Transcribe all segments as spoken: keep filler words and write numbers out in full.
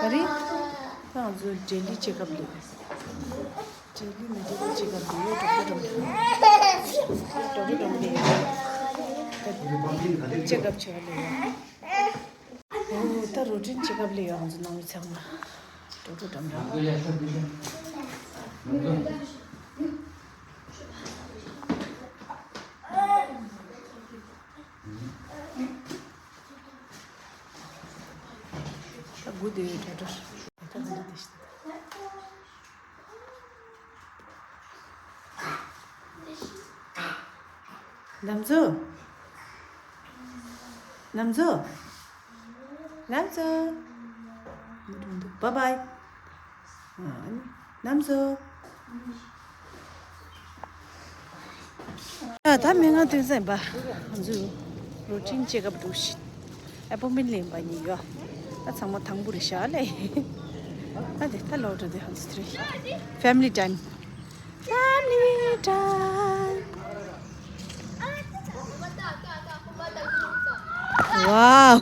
ཨ་རི། ད་ང་ཚོ་ཌེ་ལི་ཅེག་ཨབ་ལས། ཌེ་ལི་མི་ཌེ་ལི་ཅེག་ཨབ་ལས་ཌོག་ཊར་འགྲོ་གི་ཡོད། ཌོག་ཊར་འགྲོ་གི་ཡོད། ད་ཅེག་ཨབ་བྱེད་ག་ལས་ཡོད། ཨོ་ད་རུ་ཊིན་ཅེག་ཨབ་ལས་ཡོད། ང་ཚོ་ནང་མི་ཚང་མ་ཌོག་ཊར་འགྲོ་གི་ཡོད། ད་དགུ་དེ་ཡོད་ད་ད་ག་ལེ་དེ་ཤི། ནམ་ཚོ། ནམ་ཚོ། ནམ་ཚོ། བཱའི་བཱའི། ནམ་ཚོ། ད་མི་ང་དུས་ཚོད་པ། ང་ཚོ་རུ་ཊིན་ཅེག་ཨབ་འགྲོ་ཤི། ཨེ་པོ་མེན་ལེན་པ་ཉིད་ཡོད། ད་ཚང་མ་དང་པོ་རེད་ཤག་ལེ། ད་དེ་ད་ལོག་འགྲོ་དེ་ཧང་སི་ཐི་རི། Family time. Family time. Wow.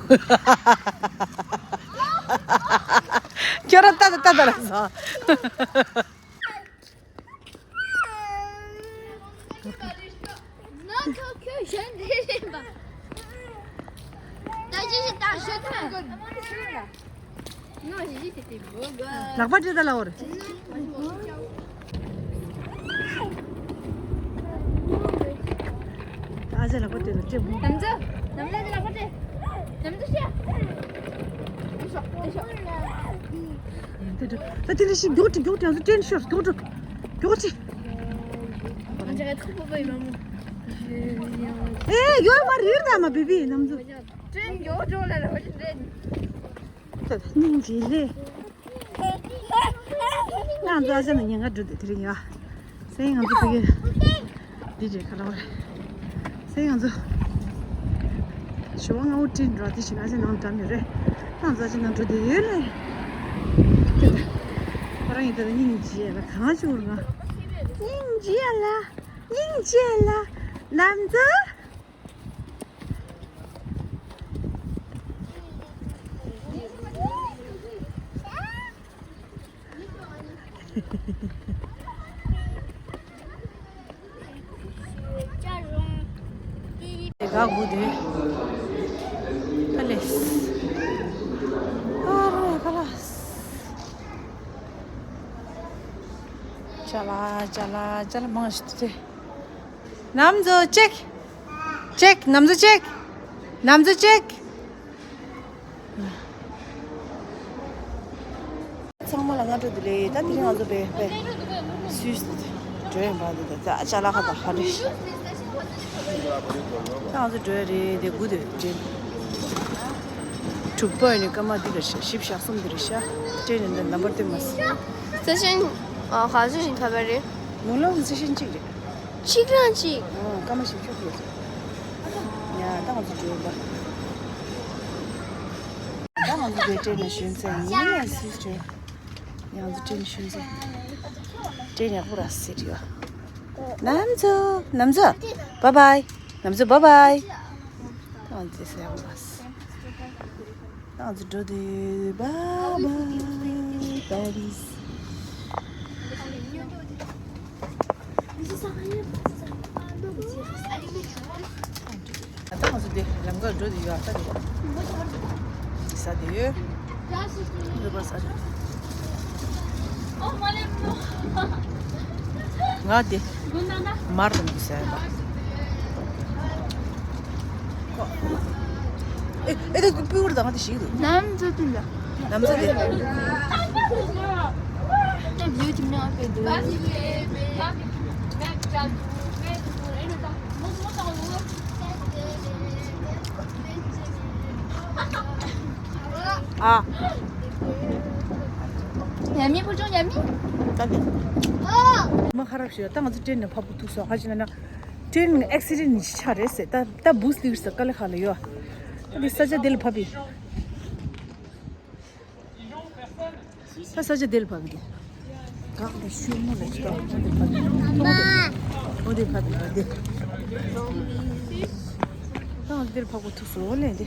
ཁྱོད་རང་ལྟ་ད་ལྟ་ད་ལ་ཟ། ད་ཅི་ཞིག་ད་ཤོད་ཐུབ། ལག་པ་སྤྲད་ད་ལ་འོར། ཨ་ཅེ་ལག་པ་སྤྲད་ལ་སྤྲད་མོ། ནམ་ཚོ། ནམ་ཚོ་ལག་པ་སྤྲད། ནམ་ཚོ་ཤ། ད་དེ་ལ་ཞིག་མགྱོགས་ཀྱི་མགྱོགས་ཀྱི་ང་ཚོ་ཏྲེན་ཤོར་མགྱོགས་འགྲོ། མགྱོགས་ཀྱི། ང་ཚོ་ཁ་ཐུག་པོ་པོ་ཡིན་མ་མོ། ཨེ་ཡོད་མ་རེད་ད་མ་བི་བི་ནམ་ཚོ། ཏྲེན་མགྱོགས་འགྲོ་ལ་ལ་བ་ཞིག་ཏྲེན། སྙིང་རྗེ་ལེ། ང་ཚོ་ཨ་ཅག་ནང་ཉེན་ཁ་འགྲོ་དེ་དེ་རིང་ཡ། སེང་ང་ཚོ་ཕ་གི། འདི་རེད་ཁ་ལོ་རེད། སེང་ང་ཚོ། ཞོ་ང་འུ་ཏྲིན་འགྲོ་དེ་ཞིག་ཨ་ཅག་ནང་འགྲམ་ཡོད་རེད། ང་ཚོ་ཨ་ཅག་ནང་འགྲོ་དེ་ཡོད་རེད། ཁོ་རང་ཡིན་ད་སྙིང་རྗེ་ལ་གང་བྱུང་རུང་ང་། སྙིང་རྗེ་ལ། སྙིང་རྗེ་ལ། ནམ་ཚོ། དེ་ག་དགུ་དེ། ཨ་ལེ། ཨ་རོ་ཁ་ལ། ཅ་ལ་ཅ་ལ་ཅ་ལ་མང་ཞིག་དེ། ནམ་ཚོ་ཅེག་ཅེག་ནམ་ཚོ་ཅེག་ནམ་ཚོ་ཅེག་ཚང་མ་ལ་སྔ་དྲོ་བདེ་ལེགས། ད་དེ་རིང་ང་ཚོ་པའི་པའི་སུད་སི་འགྲོ་ཡིན་པ་འདི་ད་ད་ཅ་ལག་ཁ་ད་ཧ་རེ། ད་ང་ཚོ་འགྲོ་ཡ་རེད་དེ་དགུ་དེ་དྲན། དྲུག་པ་ཡིན་ནི་སྐར་མ་འདི་རེད་ཤག་བཞི་བཅུ་ཞེ་གསུམ་འདི་རེད་ཤག་དྲན་ནས་འདི་ནམ་བར་སྟོན་མ་སོང་། རྩི་ཤིང་། ཨ། ག་ཚོད་ཞིག་ཐོབ་པ་རེད། མོ་ལོ་རྩི་ཤིང་གཅིག་རེད། གཅིག་རང་གཅིག་ཨ། སྐར་མ་བཞི་བཅུ་ཡོད་ས། ཡ་ད་ང་ཚོ་འགྲོ་ཡིན་པ། ད་ང་ཚོ་འདི་དྲན་ནས་ཞོན་ཚེ་ཡིན་ཡ་སིས་ཊར། ཡང་ཚོ་དྲན་ཤུན་ཟེར། དྲན་ཡག་པོ་ར་ཟེར་ཡོད། ནམ་ཚོ། ནམ་ཚོ། བཱའི་བཱའི། ནམ་ཚོ་བཱའི་བཱའི། ཨང་ཙི་ཟེར་ཡག་པོ་ར་ཟེར། ཨང་ཙི་འགྲོ་དུས་བཱའི་བཱའི། བཱའི་བཱའི། ད་ང་ཚོ་འདི་ལམ་ཁར་འགྲོ་དུས་ཡོད་ཨ་ད་རེད། ཟ་དུས་ཡོད། འདི་པར་ཟ་རེད། ང་དེ་མར་དང་འདི་ཟ་ཡ་ད། ཨེ་ཨེ་དེ་སྤུས་བོར་དང་དེ་ཞིག་འདུག་ནམ་ཚོད་དུ་ལ། ནམ་ཚོད་དེ། ཏོག་ཡོད་ཀྱི་མེད་ཨ་པའི་འདུག་ཨ། ཉ་མི་བུ་ཆུང་ཉ་མི། ད་དེ། མ་ཁ་རབ་ཤོད་ད་ང་ཚོ་ཏྲེན་ནས་ཕབ་པོ་ཐུག་སོང་ཧ་ཅི་ན་ན། ཏྲེན་ཨེག་སི་ཌེན་ནི་ཆ་རེད་ཟེར་ད་ད་བུས་ལིར་ཟེར་དཀའ་ལས་ཁག་ལ་ཡོད། ད་དེ་ས་ཆ་དེ་ལ་ཕབ་པའི། ད་ས་ཆ་དེ་ལ་ཕབ་པའི་དེ། གག་དེ་ཤུལ་མོ་ལ་ཅི་ད་འོ་དེ་ཕབ་པའི། འོ་དེ་ཕབ་པའི་དེ། ད་འོ་དེ་ཕབ་པོ་ཐུག་སོང་ལེ་དེ།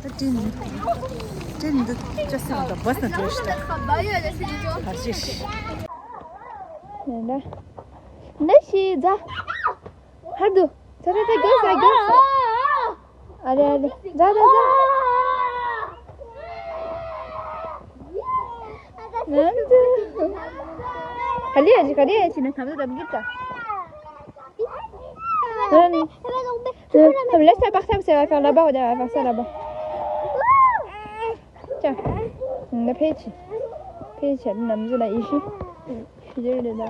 ད་ཏྲིན། ཏྲིན་འདི་ཅག་སེ་ང་ད་བས་ན་འགྲོ་ཤི་ད། བར་ཅི་ཤི། ན་ཤི་ཛ། ཧར་དུ། ཚ་ཚ་ཚ་གོ་ས་གོ་ས། ཨ་རེ་ཨ་རེ། ཛ་ཛ་ཛ། ནམ་དུ། ག་ལེ་ཨ་ཅི་ག་ལེ་ཨ་ཅི་ན་ཁམ་ད་དམ་གྱི་ད། ཁམ་ལེ་ས་པག་ས་སེ་བ་ཕ་ལ་བ་ཝ་ད་བ་ཕ་ས་ལ་བ། ཅ། ན་ཕེ་ཆི། ཕེ་ཆི་ནམ་ཟེ་ན་ཡེ་ཤི། ཤི་ཇེ་རེ་ད།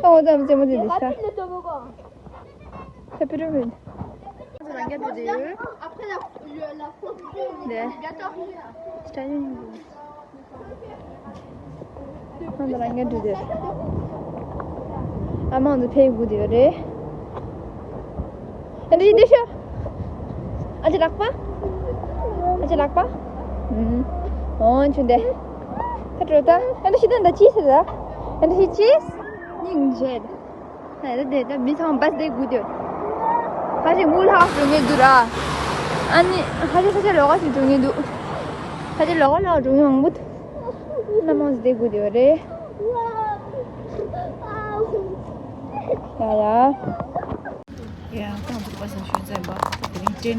ཨོ་ཙམ་ཙེ་མོ་ཙེ་དེ་ཤ། ཁ་པི་རུ་མིན། རང་རྒྱ་དུ་དེ་ཡོད། ནེ། སྟ་ཡིན། ཁོང་ཚོ་རང་ཉིད་འགྲོ་དེ། ཨ་མ་ཚོ་ཕེབས་དགོས་དེ་རེད། ཨ་འདི་འདི་ཤོ། ཨ་ཅེ་ལག་པ། ཨ་ཅེ་ལག་པ། ཨུམ། འོན་ཆུ་འདི། ད་འགྲོ་ད། ཨ་འདི་ཤི་ད་འདི་ཅི་ཟེར་ད། ཨ་འདི་ཤི་ཅི། སྙིང་རྗེ། ཨ་རེ་དེ་ད་མི་ཚང་བས་དེ་དགོས་དེ། ཁ་ཅིག་མུལ་ཧའུ་སི་འགྲོ་མཁན་འདུག་ར། ཨ་ནི་ཁ་ཅིག་ཁ་ཅིག་ལོགས་ཀ་ཞིག་འགྲོ་མཁན་འདུག་ཁ་ཅིག་ལོགས་ཀ་ལོགས་འགྲོ་མཁན་མང་པོ་འདུག་སྣ་མང་ཞིག་དེ་དགོས་དེ་རེད། ཡ་ཡ། ཡ་ཁོང་ཚོ་བས་ན་ཤོད་ཙམ་པ། དེ་རིང་ཏྲེན་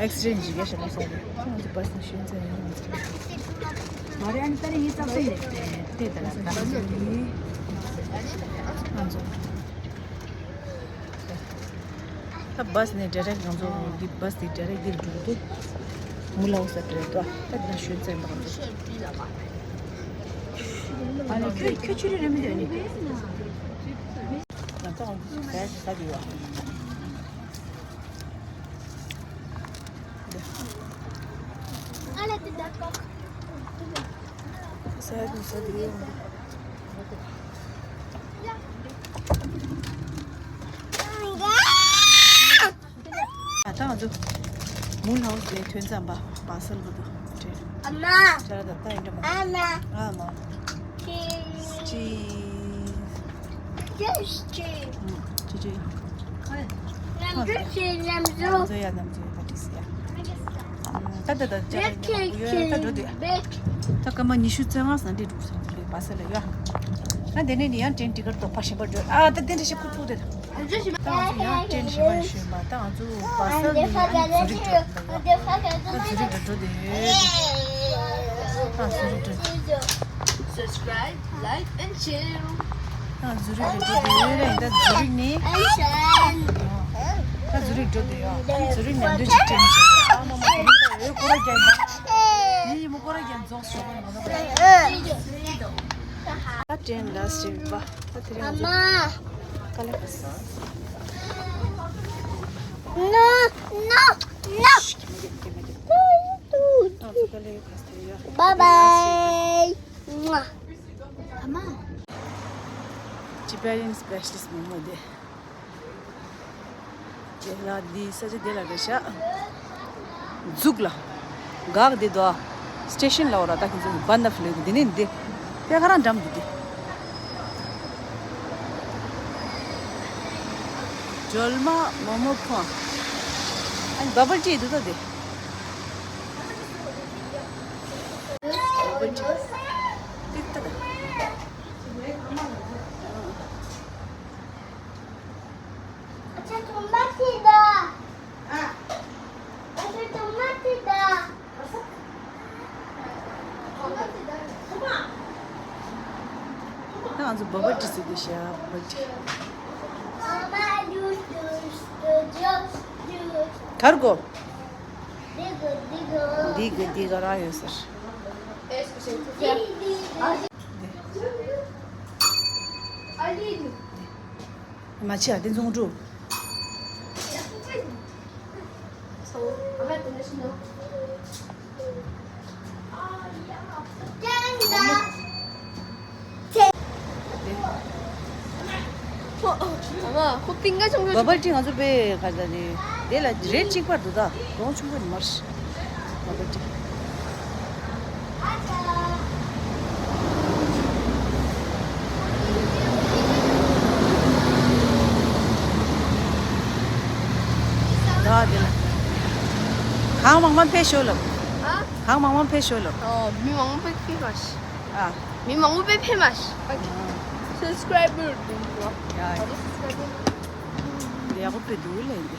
ཨེག་སི་ཌེན་ཊི་ཞིག་ཡོད་ཤག་ལ་སོང་རེད། ཁོང་ཚོ་བས་ན་ཤོད་ཙམ་ཡིན། མ་རེད། ཨ་ནི་ད་རེས་ངའི་རྩ་བ་ནས་དེ་ལྟར་ལྟ་ང་ཚོ། ད་བས་ནས་ཌའི་རེག་ང་ཚོ་འདི་བས་འདི་ཌའི་རེག་འདིར་འགྲོ་གི་འདུག་མུལ་ཧའུ་སི་ལ་འགྲོ་འདུག་ད་འདི་ན་ཤོད་ཙམ་པ་ང་ཚོ། ཨ་ནི་ཁྱོད་ཁྱོད་ཆུ་རེ་རེ་མི་འདོད་ནི། ང་ཚོ་ང་ཚོ་བས་ཟ་གི་ཡོད། ད་ང་ཚོ་མུལ་ཧའུ་སི་ལ་ཐོན་ཙམ་པ། བ་སལ་བུ་དུ་ཨ་མ། ཅ་ལ་ད་ད་ཡིན་འདྲ་མ། ཨ་མ། ཨ་མ། ཅི། ཅི། ཅི། ཅི། ཅི། ཅི། ནམ་རྒྱུན་ཅི་ནམ་རྒྱུན། ནམ་རྒྱུན་ཡ་ནམ་རྒྱུན་ད་ཏིས་ཡ། ད་ད་ད་ཅ་ལ་ཡོད་ད་འགྲོ་དུས། ད་སྐར་མ་ཉི་ཤུ་རྩ་ལྔ་ཟིན་འདྲེ་འགྲོ་སོང་། བ་སལ་ལ་ཡོད། ང་དེ་ནས་ནི་ཡང་ཏྲེན་ཊི་ཀེ་ཊི་དོག་པ་གཞན་པ་འགྲོ། ཨ་ད་དེ་འདྲ་ཞིག་ཁུ་ཐུག་དེ། ད་ང་ཚོ་ཡང་ཏྲེན་ཞིག་མ་ཞུས་པ། ད་ང་ཚོ་བ་སལ་ནས་ཨ་ནི་ཛུ་རིག་འགྲོ། ད་ཛུ་རིག་འགྲོ་འགྲོ་དེ་ཡོད། ད་ཛུ་རིག་འགྲོ། Subscribe, like and share. ད་ཛུ་རིག་འགྲོ་དེ་ཡོད་རེད། ད་ཛུ་རིག་ནས། ད་ཛུ་རིག་འགྲོ་དེ་ཡོད། ཛུ་རིག་ནས་འདུ་ཅིག་ཏྲེན་ཞིག་ཨ་མ་མ་མ་མ་ཡོད་ཀོ་ར་རྒྱ་ཡིན་པ། ཡིན་ཡིན་མོ་ཀོ་ར་རྒྱ་རྫོགས་ཤོག་པ་ནང་ད་ཏྲེན་ལ་སི་ཊེ་ཊི་བ། ད་དེ་རིང་ང་ཚོ་དཀའ་ལས་ཁག་སོང་། No, no, no. ད་ཚོ་དཀའ་ལས་ཁག་སོང་ཡ། Bye bye. ཅི་པེ་རེན་སི་པེ་ཤ་ལི་སི་མོ་མོ་དེ། དེ་ལ་འདི་ས་ཆ་དེ་ལ་རེད་ཤག་འཛུགས་ལ། འགག་དེ་དོ། སི་ཊེ་ཤན་ལ་འོ་ར་ད་ཁྱེད་ཚོ་བན་ད་ཕི་ལེ་དེ་ནས་འདི། དེ་ག་རང་འགྲམ་དུ་དེ། སྒྲོལ་མ་མོག་མོག་ཁོང་། ཨ་ནི་བ་བལ་ཊི་འདུག་ད་དེ། བ་བལ་ཊི། ཏིག་ཏག་ད་ང་ཚོ་བ་བལ་ཊི་ཟེར་དུས་ཤ་བ་བལ་ཊི། གར་གོ། འདི་གི་འདི་ག་རང་ཡོད་ཟེར། མ་ཆེ་ཨ་དེ་འཛོང་འགྲོ། བ་བལ་ཊི་ང་ཚོ་པའི་ག་ད་ནི་དེ་ལ་རེད་གཅིག་པར་འདུག་ད་གོང་ཆུང་པོ་ནི་མར་ཤི། བ་བལ་ཊི། ད་དེ་ལ། གང་མང་མང་ཕེབས་ཤོག་ལབ། ཨ། གང་མང་མང་ཕེབས་ཤོག་ལབ། ཨོ། མི་མང་པོ་ཕེབས་མ་ཤི། ཨ། མི་མང་པོ་ཕེབས་མ་ཤི། སབ་སི་ཀྲའི་བར་དུ་འགྲོ། ཡ་ཡ། འདི་ཡག་པོ་ཕེབས་འདུག་ལས་འདི།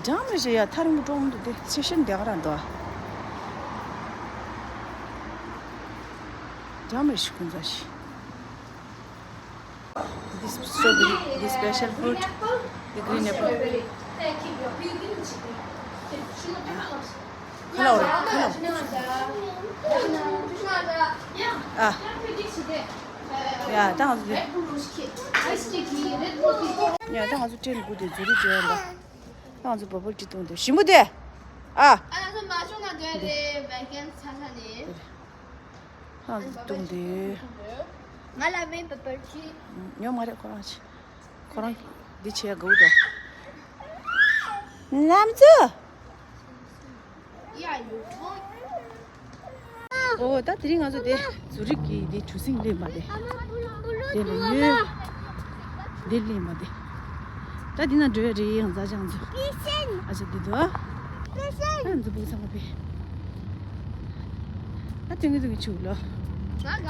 འགྲམ་རེ་བཞིན་ཡ་ཐག་རིང་པོ་ཀྲོང་འདུག་སྟེ་ཚེ་ཤན་འདི་ག་རང་འདུག་ཨ། འགྲམ་རེ་བཞིན་ཁོང་ཚ་ཤི། This strawberry, this special fruit, the green apple. ཁ་ལོ་རེད། ཁ་ལོ། ཨ། ཡ་ད་ང་ཚོ་དེ། ཡ་ད་ང་ཚོ་ཊེན་དགུ་དེ་ཛུ་རིག་འགྲོ་ཡ་ལ། ད་ང་ཚོ་བ་བལ་ཊི་འཐུང་དེ་ཞིམ་པོ་དེ། ཨ། ཨ་ང་ཚོ་མ་བྱུང་ན་འདོད་དེ་བེ་ཀན་ཚ་ཚ་ནི། ཨ་བཏུང་དེ། ང་ལ་མེད་པ་པར་ཅི། ཉོ་མ་རེད་ཁོ་རང་ཆེ། ཁོ་རང་འདི་ཆེ་དགའ་བོ་འདུག་ལམ་ཚོ། ཨོ་ད་དེ་རིང་ང་ཚོ་དེ་ཛུ་རིག་གི་དེ་གྲུ་གཟིངས་ལེན་པ་དེ། དེ་ལ་ཡོད། དེ་ལེན་པ་དེ། ད་འདི་ན་འགྲོ་ཡ་རེད་ཡང་མཛའ་ཅང་ཚོ། ཨ་ཅག་འདི་འདུག་ཨ་འཛུ་བུ་ཚང་མ་པས། ད་དེང་གི་དུ་གི་ཆུ་ལོ།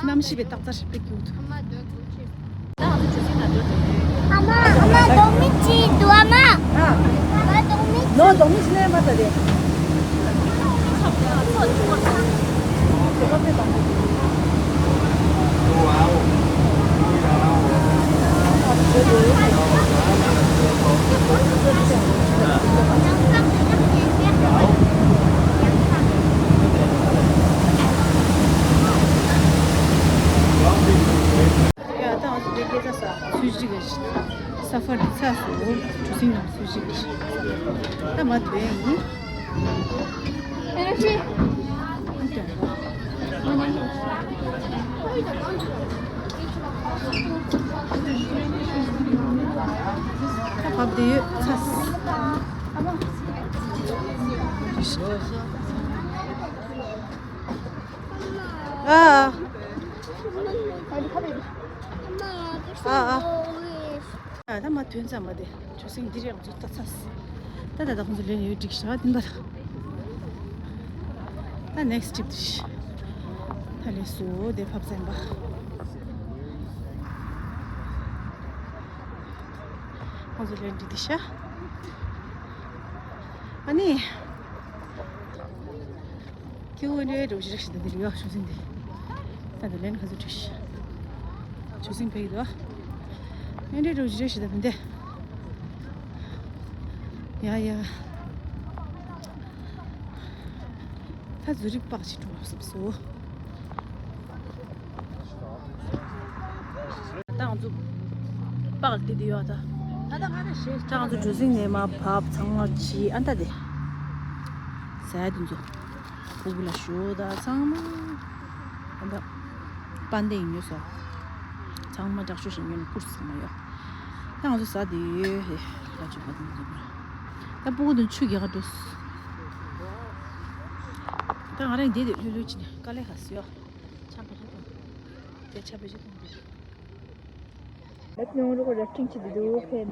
གནམ་གཤིས་པའི་རྟགས་རྩ་ཞིག་པེ་ཀྱུ་ཐུ། ཨ་མ། ཨ་མ། རྡོག་མི་གཅིག་འདུག་ཨ་མ། ཨ། རྡོག་མི། ནོ་རྡོག་མི་ཆི་ནས་མ་ད་དེ། ཡ་ད་ང་ཚོ་འདི་སྐད་ཆ་ས་ཚུལ་གཅིག་གི་ས་ཧྥ་རི་ཚ་སུ་གྲུ་གཟིངས་ནང་ཚུལ་གཅིག་གི་ད་མ་དོན་ཡིན། ད་བབས་བསྡད་ཡོད་ཚ། ཨ། ཨ་ཨ། ཨ་ད་མ་ཐོན་ཙམ་མ་དེ་ཆུ་སྲིན་འདི་རེད་ང་ཚོ་ལྟ་ཚར། ད་ད་ད་ཁོང་ཚོ་ལེན་ཡོད་འགྲིག་ཤག་དེ་འདྲ། ད་ནེག་སི་ཊི་ཊིབ་དེ་ཤི། ད་ལས་སུ་དེ་ཕབ་ཙམ་པ། ཁོང་ཚོ་ལེན་འགྲིག་དེ་ཤ། ཨ་ནི། ཁྱེད་འོན་ཏེ་འགྲོ་ཞིག་ཞིག་འདི་ཡོད་ཆུ་སྲིན་འདི། ད་འདི་ལན་ཁ་ཚུར་ཁྲིད་ཤིག་ཆུ་སྲིན་ཕེབས་ཡོད། འོན་ཏེ་འགྲོ་ཞིག་ཞིག་འདི་འདི། ཡ་ཡ། ད་ཛུ་རིག་པགས་ཅིག་འགྲོ་བསམ་སོ། ད་ང་ཚོ་པགས་དེ་དེ་ཡོད་ད། ད་ང་ཚོ་གྲུ་གཟིངས་ནས་མར་བབས་ཚང་མ་ཅི་ཨ་ད་དེ། ཟས་དེ་ཚོ། ཕྲུ་གུ་ལ་ཞོ་དང་ཚང་མ། ཨ་ད། པན་དེ་ཡིན་ཉོས་སོ། ཚང་མ་དྲག་ཤོས་ཤིག་ཉོས་ནས་བསྐུར་ཚང་མ་ཡོད། ད་ང་ཚོ་ཟ་དེ་ཡོད་ཧེ། ད་ཅི་པ་དེ་ཚོ། ད་ཕྲུ་གུ་དེ་ཆུ་རྒྱག་ག་འགྲོ། ད་ང་རང་འདི་དེ་ལྷོད་ལྷོད་ཅི་ནས་དཀའ་ལས་ཁག་སོ། ཆ་བེད་ཆ་གཏོང་། དེ་ཆ་བེད་ཆ་གཏོང་དེ། ད་ནང་རུ་ཁོ་ར་ཁྲིང་ཆི་དེ་དུ་ཕན།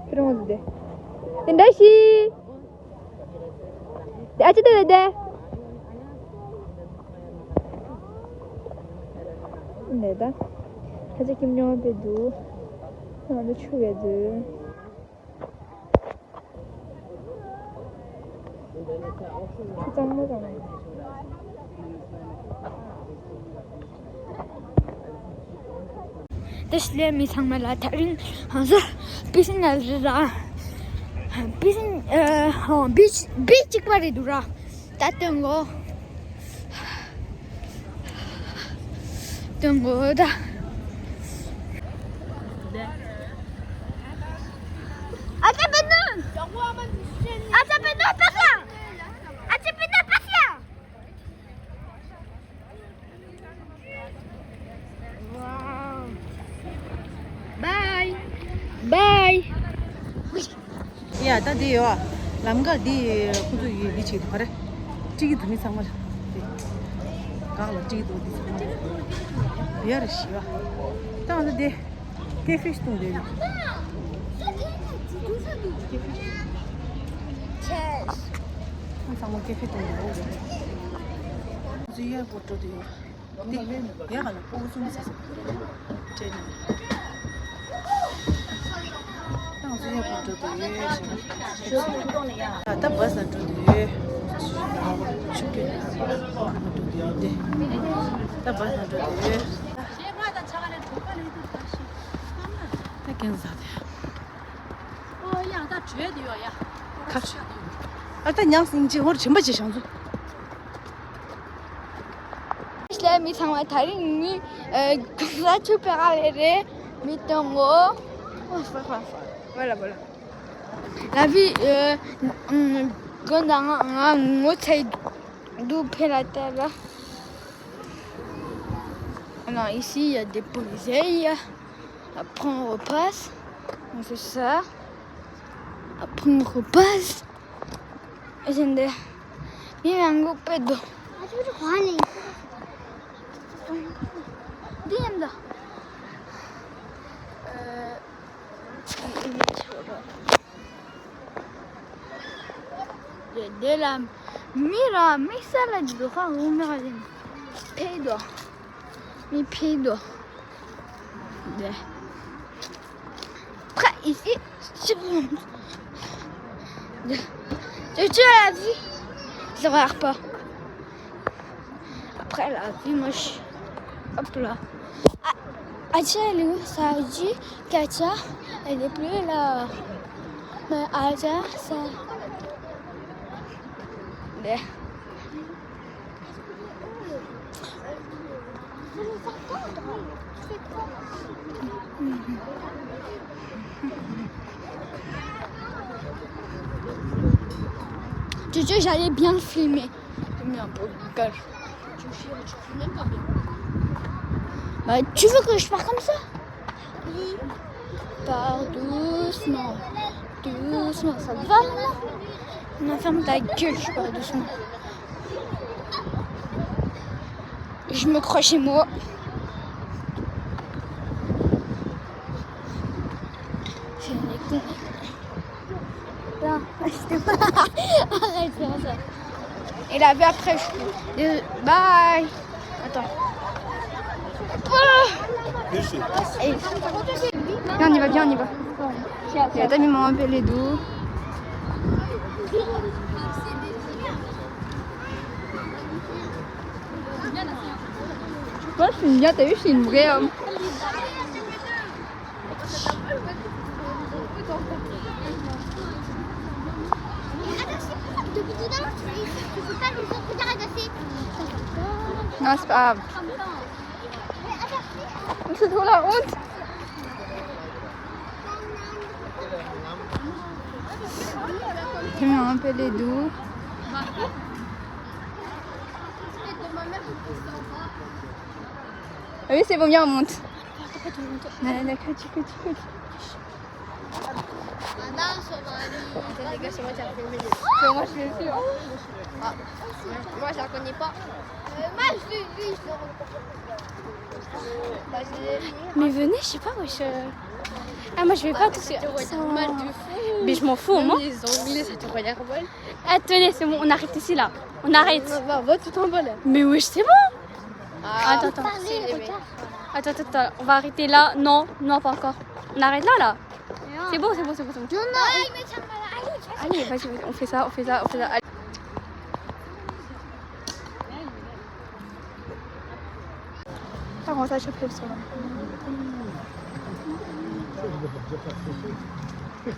ཁྱེད་རང་དེ། དེ་འདྲ་ཞིག་དེ་ཨ་ཅི་དེ་རེད་དེ། ནས་ད། ཁ་ཆེ་ཁྱིམ་ཉོ་བའི་དུ། ང་ཚོ་ཆུ་བའི་དུ། ཆུ་གཙང་མ་གཙང་མ། དེ་ཤི་ལེ་མི་ཚང་མ་ལ་ཐག་རིང་ཧང་ཟོ་པི་སིན་ལ་རེད་ར། པི་སིན་ཨ་ཧོ་བིཆ་བིཆ་གཅིག་པ་རེད་འདུག་ར། ད་སྟོན་གོ། སྟོན་གོ་ད། ཨ་ཅག་པེ་ནོན། ཨ་ཅག་པེ་ནོན་པེ་སི་ཡ། ཨ་ཅག་པེ་ནོན་པེ་སི་ཡ། Bye. Bye. ཡ་ད་འདི་ཡོད་ཨ། ལམ་ཁ་འདི་ཁོ་ཚོ་ཡི་འདི་བྱེད་འདུག་ག་རེ། སྤྲིག་གི་འདུག་མི་ཚང་མ་ལ། གག་ལ་བྲིས་འདུག་འདི་ཚོ་ཡར་ཞི་བ། ད་ང་ཚོ་འདི་ཀེ་ཧྥེ་ཞིག་འཐུང་འདོད་ནི། ཀེ་ཧྥེ་ཞིག་ང་ཚང་མ་ཀེ་ཧྥེ་འཐུང་འདོད་ཡོད། ང་ཚོ་ཡར་པོ་འགྲོ་འདོད་ཡོད། འདི་ཡ་ག་ལ་ཕོ་བོ་གསུམ་ཟ་ཟ་དྲན་ནས། ཏང་སུ་ཡག་པོ་འགྲོ་འདུག་ཡོད་ཞེས། ད་ད་བ་ས་འགྲོ་འདུག་ཡོད། ཆུ་རྒྱུད་ནས་འགྲོ་འདུག་ཡོད་དེ། ད་བ་ས་འགྲོ་འདུག་ཡོད། ད་ཀན་ཟ་དེ། ཨོ་ཡ་ད་བྲོས་དེ་ཡོད་ཡ། ཁ་ཨ་ད་ཉག་སིང་ཅི་ཧོར་ཆེན་པ་ཅི་ཞང་ཚོ། ལས་མི་ཚང་མ་ད་རིང་མི་གང་ས་ཆུ་པེ་ག་ལེ་རེད། མི་སྟོན་གོ། Voilà, voilà. La vie, euh, hum, quand on a un autre, d'où peut la terre là. Alors ici, il y a des polyzèques. Après, on repasse. On fait ça. Après, on repasse. Şimdi bir mango pedo. Diyemda. De la mira, mi sala di doha umera din. Pedo. Mi pedo. De. Après, ici, je, je, je tue la vie. Je regarde pas. Après la vie, moi, je, hop là. Ah, ah, tiens, elle est où, ça dit, Katia, elle est plus là. Mais Aja, ça. Tu sais, j'allais bien filmer. J'ai mis un peu de gaz. Bah, tu veux que je parte comme ça ? Pars doucement. Doucement, ça te va maintenant ? Non, ferme ta gueule, je parle doucement. Je me crois chez moi. C'est une con. Non, je t'ai pas. Arrête, c'est bon, ça. Et la vie après, je... Bye. Attends. Oh. Et... Viens, on y va, viens, on y va. T'as mis mon appel et d'où ? Moi, je suis une gâte, t'as vu, je suis une vraie homme. Non, c'est pas grave. C'est trop la honte. Tu me rappelles d'où ? Ah oui, c'est bon, viens, on monte. Non, non, non, continue, continue, continue. Attends, les gars, c'est moi qui a filmé. C'est moi, je l'ai vu, hein. Ah. Moi, je la connais pas. Euh, moi, je l'ai vu, je le reconnais. Bah, je l'ai vu. Mais venez, je sais pas, wesh. Ah, moi, je vais pas tout seul. Ça te regarde mal de fou. Mais je m'en fous, moi. Même les Anglais, ça te regarde mal. Ah, tenez, c'est bon, on arrête ici, là. On arrête. Va, va, va tout en bas, là. Mais wesh, c'est bon. Ah, attends, attends. Parlez, regarde. Attends, attends, attends, on va arrêter là. Non, non, pas encore. On arrête là, là. C'est bon, c'est bon, c'est bon, c'est bon. Non, non. Allez, vas-y, vas-y, on fait ça, on fait ça, on fait ça. Allez.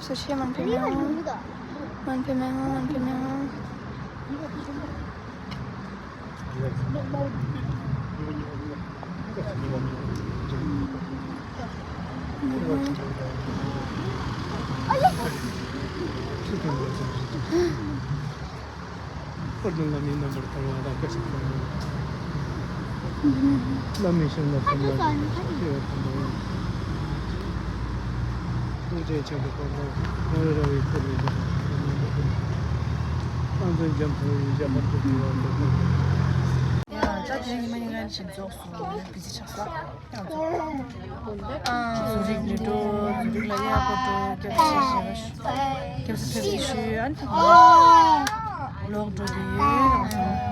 Sushi, man pimento. Man pimento, man pimento. བླ་མའི་བསྙེན་པར་ཕུལ་བ་དང་བསྐྱེད་རྫོགས་ཕུལ་བ། བླ་མའི་བྱིན་རླབས་ཕུལ་བ་དང་བསྐྱེད་རྫོགས་ཕུལ་བ། ཐུགས་རྗེ་ཆེན་པོའི་དཀོར་ལ་མོའི་ར་བའི་ཁུར་ལས་རྒྱ་མཚོ་ཆེན་པོའི་ནང་དུ་ཕུལ། ཨ་མཚན་རྒྱ་མཚོ་ཡི་འཇམ་པར་གྱུར་པའི་བར་དུ་ཕུལ། ཡ་ ད་དེ་རིང་ཉི་མ་གཉིས་ཀ་ནི་ཞིག་རྫོགས་སོང་། བི་ཟི་ཆགས་སོང་། ཡང་རྫོགས། བཟོ་རིག་ལས་འགྲོ། བཟོ་རིག་ལ་ཡག་པོ་འགྲོ། སྐྱབས་སུ་ཞེས་པ་ཞུ། སྐྱབས་སུ་ཕེབས་ཞུ། ཨ་ནི་ད་ལོག་འགྲོ་གི་ཡོད། རང་ཚོ།